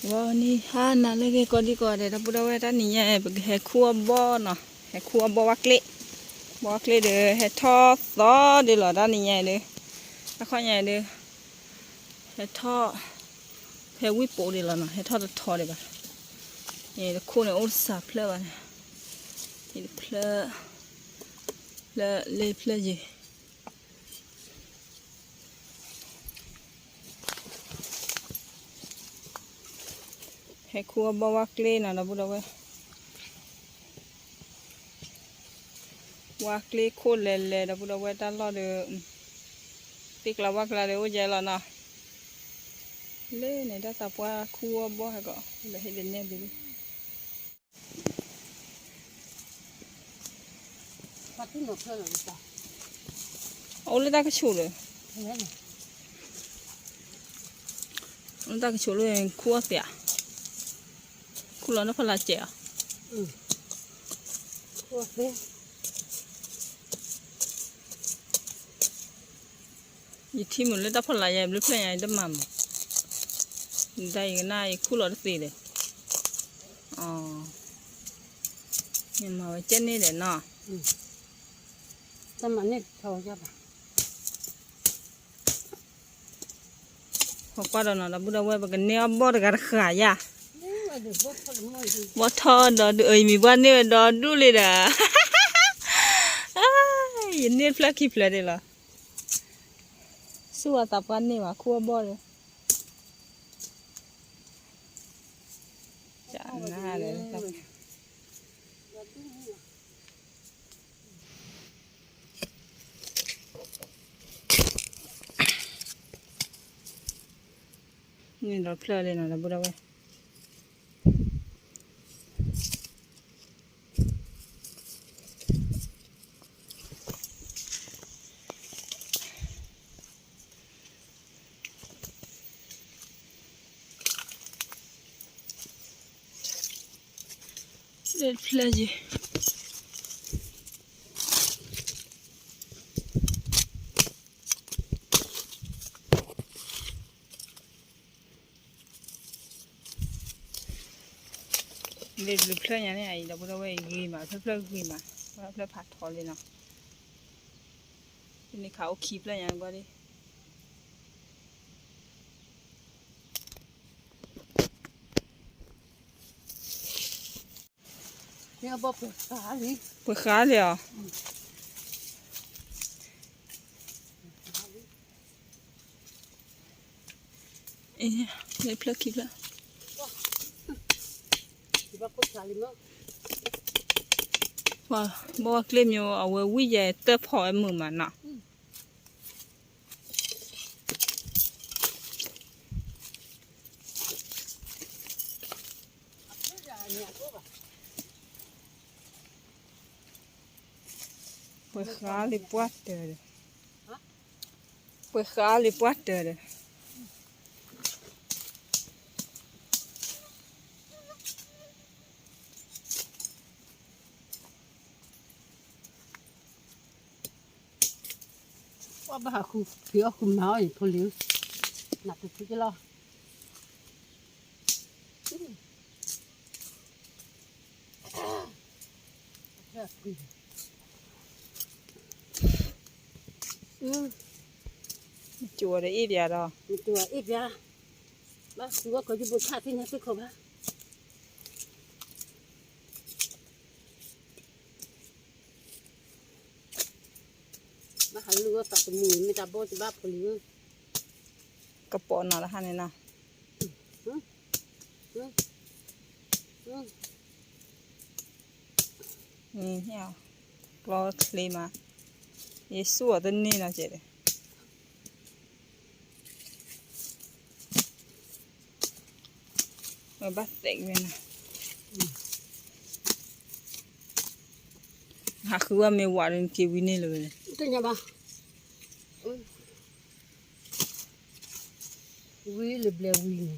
ဂီၤနံၤဟါနၤလၢအဂ့ၤ ကိးဒံကိးဂၤဒဲး ဒီပုၢ်ဒီဝဲၢ် တနံၤညါအံၤ ပကဟဲခူၣ်အီၣ်ဘီၣ်နီၤ, ဟဲခူၣ်အီၣ်ဘီၣ်ဝါကျ့ၣ်, ဘီၣ်ဝါကျ့ၣ်ဒီး ဟဲထီၣ်သီဒ်လီၤ တနံၤညါအံၤဒီး, တခီညါအံၤဒီး ဟဲထီၣ် ဟဲဝံၣ်ပိာ်ဒ်လီၤနီၤ, ဟဲထီၣ်တထီဒံးဘၣ်, တခိၣ်န့ၣ်အိၣ်တစးဖျၢၣ်ဘၣ်န့ၣ်, တဖျၢၣ် လၢလ့ဖျၢၣ်ယံၤ ဟဲခူၣ်အီၣ်ဘီၣ်ဝါကျ့ၣ်နီၤ ဒီပုၢ်ဒီဝဲၢ်, ဝါကျ့ၣ်ခိၣ်လဲၤလဲၤ ဒီပုၢ်ဒီဝဲၢ် တၢ်လီၢ်ဒီး သ့ၣ်ကျါဝၣ်ကျါဒီးအိၣ်ယဲလီၤနီၤ, လၢန့ၣ် တၢ်သးပှၢ်ခူၣ်အီၣ်ဘီၣ်ဟဲကီး လၢဟ့ၣ်ဒ်န့ၣ်ဒ် အိၣ်လၢတၢ်ကဆူးဒီး, အိၣ်လၢတၢ်ကဆူးလၢ ခူၣ်အီၣ်သ့ဧါ, ခူၣ်လီၤနီၢ်ဖီလာ်စဲးဧါ, ယထံၣ်မုာ်လၢတၢ်ဖီလာ်ယၤ ဘျုးဖျၢၣ်ညါ ယတမၤမုာ်, ဒ်ယကနၣ် ယခူၣ်လီၤတသ့ဒီး, ယမၤဝဲကဲန့ၣ်ဒီးနီၤ, တမၤန့ၣ်ထီၣ်ယၤဘၣ် ဟီကွၢ်ဒီးနီၤ ဒီပုၢ်ဒီဝဲၢ် ပကန့ၢ်အီၣ်ဘီၣ်တဂၤတဃာ်ယၤ, ဘီၣ်ထီၣ်ဒီးဒုး အၢ ယမံၤပှၢ်န့ၢ်ဝဲဒီဒူၣ်လံဒီး, ယန့ၢ်ဖျၢၣ်ခံဖျၢၣ်ဒ်လီၤ, ဆူၣ်အသးပှၢ်န့ၢ်ဘၣ် ခူၣ်အီၣ်ဘီၣ်ဒီး န့ၣ်ဒီးဖျၢၣ်လံနီၤ ဒီပုၢ်ဒီဝဲၢ် လၢဖျၢၣ်ယံၤ လၢဘျုးဖျၢၣ်ညါန့ၣ် အအံၤဒီပုၢ်ဒီဝဲၢ် ဂ့ၤမး ဖျၢၣ်ဖျၢၣ်ဂ့ၤမး ဖျၢၣ်ဖျၢၣ်ဖးထီလံနီၤ ဖဲန့ၣ်ခါအိၣ်ခံဖျၢၣ်ညါန့ၣ်ဘၣ်လံ ပှဲၤဃါလံဧါ လၢဖျၢၣ်ခံဖျၢၣ် ပှၤဘီၣ်ဝဲကျ့ၣ်မ့ၢ် အဝဲဝံၣ်ယဲတၢ်ဖီၣ်ဝဲမုာ်မးနီၤ ပှဲၤဃါလံပှၢ်တၢၢ်ဒီး ပှဲၤဃါလံပှၢ်တၢၢ်ဒီး ပှၤဘၣ်ဟးဃုဖံးအီၣ်ဃုမၤအီၣ်အံၤဖိလံၤ နးတထံကလီၤ ကၠိဒီးအ့ၣ်ပၠးဒီး ကၠိအ့ၣ်ပၠး ဘၣ်ဃုအီၣ်ကၠိဘိခၣ်သ့ၣ်ညါသ့ၣ်ခိၣ်ဘၣ် ဘၣ်ဟးလူၤအီၣ်သးတမုာ် မ့ၢ်တၢ်ဘီၣ်တဘၣ်ဖိလံၤဧၢ ကပိာ်နီၤလၢဟါန့ၣ်နီၤ န့ၣ် ကျီချ့မး ယဆူၣ်အီၤတန့ၢ်နီၤကဲးဒီး ဝဲဘၣ်သဲးက့ၤဝဲနီၤ ဟးဃုဝဲမ့ၢ်ဝးဒီးနက့ၤဝံၤန့ၣ်လၢၤဝဲ တညါဘၣ် ဝံၤလၢဘျဲၣ်ဝံၤန့ၣ် ဝံၤလၢက့ၤအီၣ်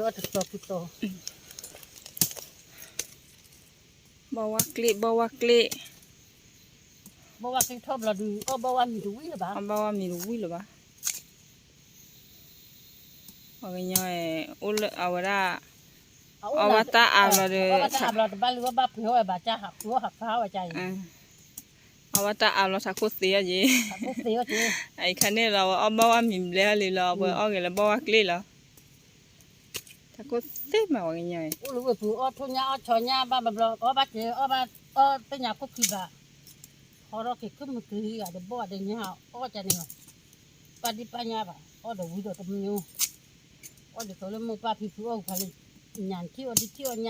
တသီပူၤသီ ဘီဝါကျ့ၣ် ဘီဝါကျ့ၣ် ဘီဝါကျ့ၣ်ထီၣ်ဘျီဒုး အီၣ်ဘီဝါမံၤတဝံၣ်လၢၤဘၣ် အီၣ်ဘီဝါမံၤတဝံၣ်လၢၤဘၣ် ပှၤကညီ အိၣ်လၢအဝဲဒၣ် အီၣ်ဘၣ်တၢ်အါဘျီဒီး တဘၣ်လၢအီၣ်ဘၣ်ဖုးအီၣ်ဝဲဘၣ် ကဟးဃုအီၣ်ဟးဖးဝဲကါအံၤ အီၣ်ဘၣ်တၢ်အါဘျီထးခိၣ်သ့အီၤက့ၤ အအံၤခါန့ၣ်လီၤ အဝဲအီၣ်ဘၣ်ဝဲမံၤဘျဲၣ်လံလီၤ အဝဲအီၣ်ဂ့ၤလၢဘီၣ်ဝါကျ့လီၤ ထးခိၣ်သ့မးပှၤကညီ အိၣ်လၢဝ့ၢ်ပူၤအီၣ်ထိၣ်ညါအီၣ်ဆီညါဘၣ်ဘျီ အီၣ်ဘၣ်က့ၤအီၣ်ဘၣ် အီၣ်သ့ၣ်ညါခိၣ်ခံဘၣ် ဟီထီၣ်က့ၤခုၣ်မုၢ်ကရံၤဂၤဒီးဘီၣ်ဒီးညါအီၣ်ကန့ၣ်လီၤ ပာ်ဒံပာ်ညါဘၣ် အီၣ်ဒီးဝံၤဒီးတမံၤ အီၣ်ဒ်သိးလၢမိၢ်ပၢ်ဖံဖုအီၣ်ဖးလၢ ညၣ်ထံၣ်အီၤဒ်ထံၣ်အီၤညါ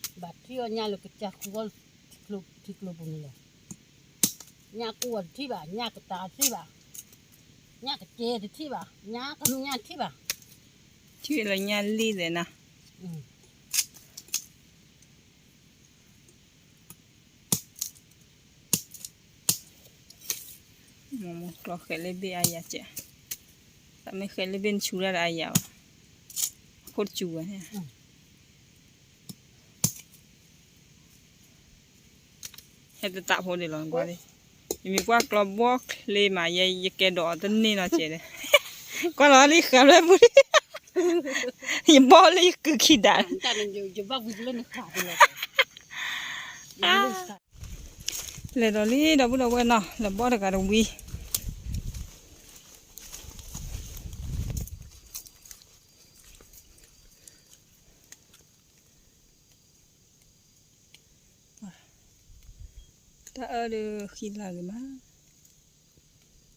ဘၣ်ထံၣ်အီၤညါလၢကစၢ်ဃုအီၣ်ထံကျိပူၤန့ၣ်လီၤ ညၣ်ကိၢ်အီၤတထံၣ်ဘၣ် ညၣ်ကတၢ်တထံၣ်ဘၣ် ညၣ်ကကဲတထံၣ်ဘၣ် ညၣ်ကမ့ၢ်ညၣ်တထံၣ်ဘၣ် ထံၣ်လၢညၣ်လံၣ်သ့ၣ်နၤ မ့ၢ်ကျီဃဲးလၢဘ့ၣ်အါယၤကဲး, သးမ့ၢ်ဃဲးလၢဘ့ၣ်နဆူဒၣ်ဒီးအါယၤဘၣ်, အခိၣ်တစူၤဝဲန့ၣ်, ဟဲတတးဖိဒံးလီၤ, ကွၢ်လံ, ယမ့ၢ်ကွၢ်ကျီဘီၣ်ချ့မး ယကဲဒိးအီၤတန့ၢ်နီတစဲးဒီး, ကွၢ်လီၤလံဃာ်ဖျၢၣ်ပူၤလံ, ယဘီၣ်လၢယကုၢ်ခံဒၣ် လဲၤဒီးလံ ဒီပုၢ်ဒီဝဲၢ်နီၤ, လဲၤဘီၣ်တဂၤ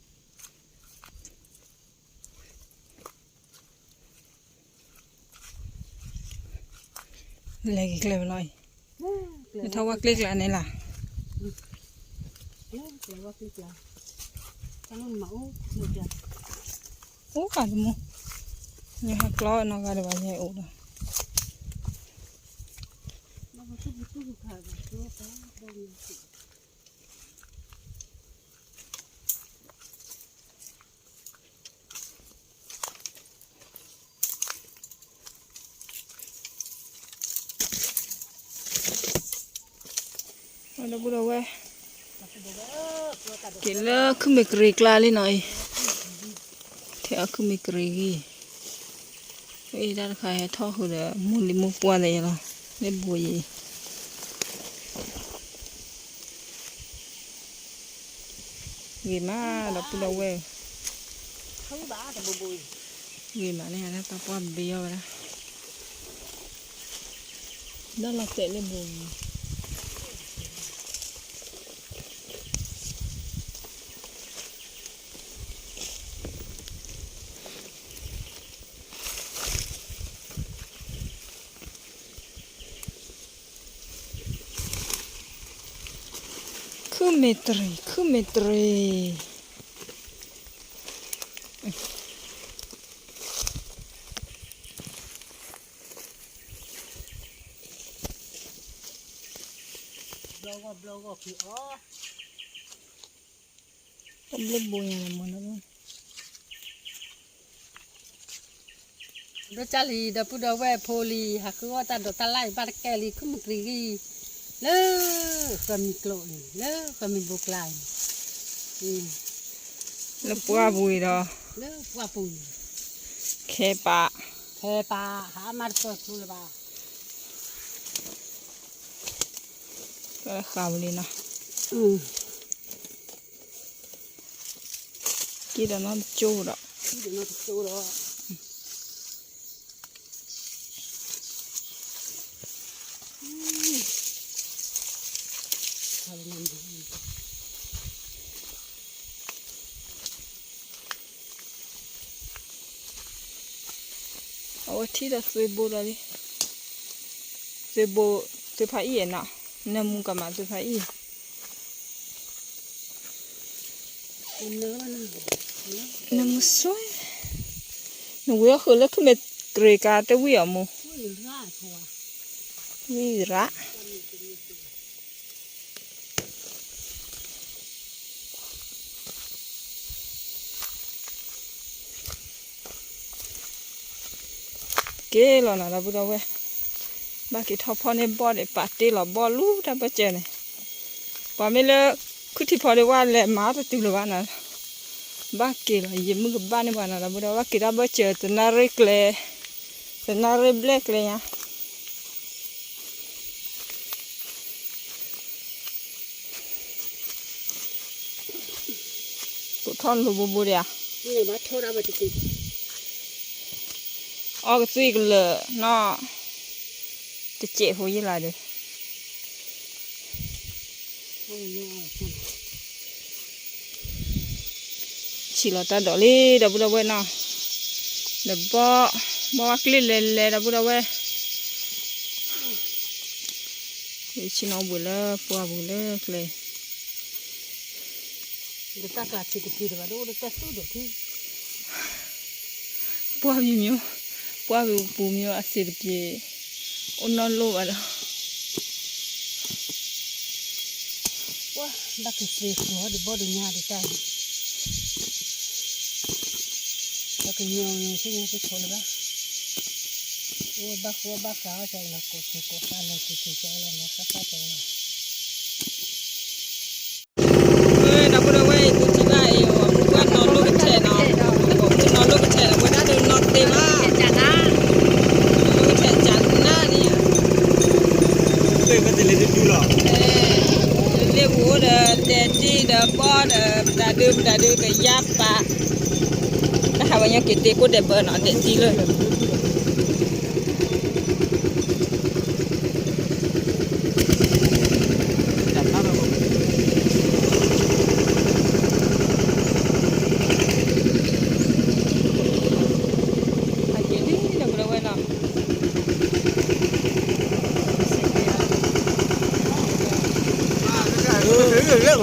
တဝံၤ တၢ်အၢဒီးဃံလၤဂ့ၤမး လဲၤက့ၤကျဲဝဲလီၤအံၤ, နထီၣ်ဝဲကျ့ကျါန့ၣ်လီၤ, အိၣ်ဃာ်တမူ, ယဟဲကျီနီၢ်ဂၤဒံးဘၣ် ယဟဲအိၣ်ဒီး ဒီပုၢ်ဒီဝဲၢ်, က့ၤလၢခုၣ်မ့ၢ်ကရံၤကျါလံနီၤအံၤ, ထဲအီၤခုၣ်မ့ၢ်ကရံၤဂံၢ်, ဝဲအံၤတၢ်တခါဟဲထီၣ်ဃုာ်ဒီး မူလံမူပှၢ်သ့ၣ်ယဲလီၤ, လၢဘိယံၤ ဂ့ၤမး ဒီပုၢ်ဒီဝဲၢ်, ဂ့ၤမးန့ၣ် တၢ်ပှၢ်ဘ့အီၣ်ဝဲဒၣ်, ဒီးလီၤတဲာ်လၢဘိ ခုၣ်မ့ၢ်တရံး ခုၣ်မ့ၢ်တရံး ဘျီဂီၢ်ဘျီဂီၢ်ဖံးအီၤ, တဘျီဘိညါလီၤမၢ်နီၤ, ဒီးကၢ်လံ ဒီပုၢ်ဒီဝဲၢ်ဖိလံ ဟးဃုအီၣ်တၢ်ဒိးတၢ်လၣ်အံၤ ဘၣ်တကဲလံ ခုၣ်မ့ၢ်တရံးဂံၢ်, လၢဃၢမံၤကျိာ်န့ၣ် လၢဃၢမံၤဘိကျါန့ၣ်, လၢပှၢ်ပူၤအံၤဒီး, လၢပှၢ်ပူၤန့ၣ်, ခဲပာ်, ခဲပာ် ဟးမါတပၢၢ်ကျိလၢၤဘၣ်, ဃာ်ဝဲလံနီၤ က့ၤဒီးနီတကၠိဒီး, အဝဲထံၣ်ဒီးသွ့ဘိဒီးလံ, သွ့ဘိ, သွ့ဖးအံၣ်နီၤ, နၢမူကမၤသွ့ဖးအံၣ် နမူဆွဲ, နဝံၤအီၣ်ဃုာ်လၢခုၣ်မ့ၢ်တရံးကါတဝံၣ်အီၤမူ, ဝံၣ်ရၣ်, က့ၤလီၤနီၤ ဒီပုၢ်ဒီဝဲၢ်, ဘၣ်က့ၤထီၣ်ဖီၣ်န့ၢ်ဘီၣ်ဒီး ပာ်တ့ၢ်လီၤဘီၣ်လူၤတၢ်ပၢၢ်စၢၤန့ၣ်, ပှၤမ့ၢ်လၢ ခုၣ်ထံဖီဒံးဝဲလဲၤမၤတတုၤလၢၤဘၣ်နီၤ, ဘၣ်က့ၤလီၤ ယမုၢ်ကဘၣ်န့ၢ်ပှၤနီၤ ဒီပုၢ်ဒီဝဲၢ် ဘၣ်က့ၤတၢ်ဘၢၣ်စၢၤ တနၣ်ရံၣ်ကျဲ, တနၣ်ရံၣ်ဘျဲၣ်ကျဲညါ ကိးထီၣ်လိာ်ဘိဘိဒံးဧါ, အီၣ်ကသွံၣ်ကလၢာ်နီၢ်, တစဲးဖိယ့ၢ်လီၤဒီး ဆံးလီၤတၢ်ဒိးလံ ဒီပုၢ်ဒီဝဲၢ်နီၤ, ဒီးဘီၣ်, ဘီၣ်ဝဲကျ့ၣ်လဲၤလဲၤ ဒီပုၢ်ဒီဝဲၢ်, ဆ့ၣ်နီၤဘှံးလၢပှၢ်ပူၤလၢကျဲ တၢ်ကျးဆံးတက့ၢ်တဘၣ် တအိၣ်တၢ်သူၣ်ဒိၣ်ထံ ပှၢ်မံၤမံၤ, ပှၢ်ပူၤမံၤအစ့းတက့ၢ်, အိၣ်နီၢ်လိၣ်ဘၣ်ဒီး ပှၢ်ဘၣ်ကသ့ဃီဒီးဘီၣ်ဒီးညါဒီးတၢ်, ပှၢ်ကညီဆ့ၣ်ညါသ့ၣ်ခိးလၢၤဘၣ်, အိၣ်ဘၣ်ဃိဘၣ်ဃးအီၣ်ကလီၤ ကိးဆ့ကိးဃါလီၤ က့ၤက့ၤကလီၤလီၤဃၣ်ဃၣ်ကလီၤ ဒီပုၢ်ဒီဝဲၢ်အံၤ သုထံၣ်ဘၣ်အံၤ အမူကွၢ်နီၢ်လိၣ်ကထဲနီၤ, အမူနီၢ်လိၣ်ကထဲနီၤ ဝဲဒၣ်ဒုးနီၢ်သ့ဘၣ်, နီၢ်လိၣ်ကထဲကနၣ်န့ၣ်, လ့ၣ်ပူၤအိၣ်ဒီး တဲတံၢ်ဒီးဘီၣ်ဒီး ပတၤဒုးပတၤဒုးကယါပာ်, တၢ်ဟးဝဲညီက့ၤတ့ကိၣ်ဒဲးဘၢနီၤ တဲတံၢ်လၢ လၢဝဲဒၣ်ဒီး တံၢ်တ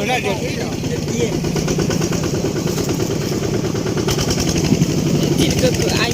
ကၢၢ်ကၢၢ်အါ